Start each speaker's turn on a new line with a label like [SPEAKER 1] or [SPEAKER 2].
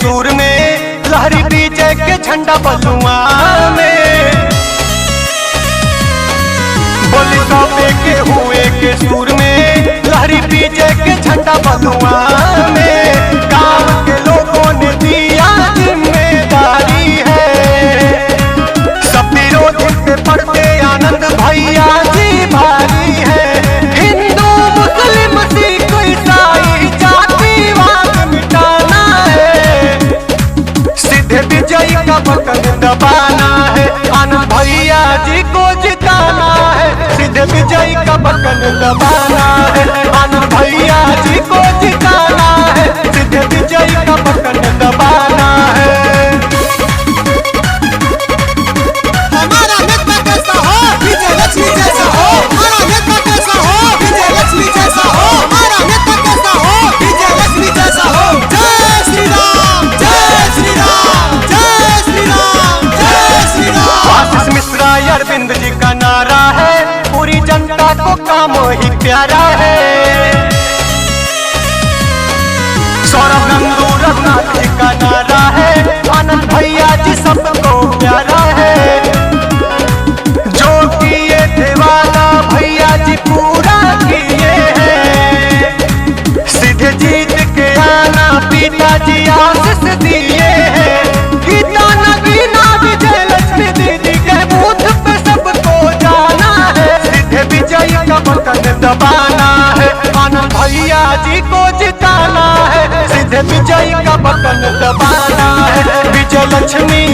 [SPEAKER 1] सुर में, लहरी विजय के झंडा बलुआ में। बोली सबे के हुए के सुर में, लहरी विजय के झंडा बलुआ में। गांव के लोगों ने दिया जिम्मेदारी है, सब विरोधी पे पड़ते आनंद भैया जी भारी है। हिंदू मुस्लिम सिख ईसाई जातिवाद मिटाना है, सीधे विजय का बटन दबाना है, आनंद भैया जी को जिताना है। सीधे विजय का बटन दबाना है, आनंद भैया जी को जिताना है, सीधे विजय का बटन दबाना है।
[SPEAKER 2] हमारा नेता कैसा हो, विजय लक्ष्मी जैसा हो। हमारा नेता कैसा हो, विजय लक्ष्मी जैसा हो। हमारा नेता कैसा हो, विजय लक्ष्मी जैसा हो। जय श्री राम, जय श्री राम, जय श्री राम, जय श्री राम।
[SPEAKER 1] आशीष मिश्रा अरविंद जी का नारा है, पूरी जनता को काम ही प्यारा है। सौरभ नंदू रघुनाथ जी का नारा है, आनंद भैया जी सबको प्यारा है। जो किए थे वादा भैया जी पूरा किए हैं, सीधे जीत के आना पिताजी आशीष दिए हैं। गीता नगीना विजय लक्ष्मी दीदी के बूथ पे सबको जाना है, सीधे विजय का बटन दबाना है, आनंद भैया जी को जिताना है, सीधे विजय का बटन दबाना है। विजय लक्ष्मी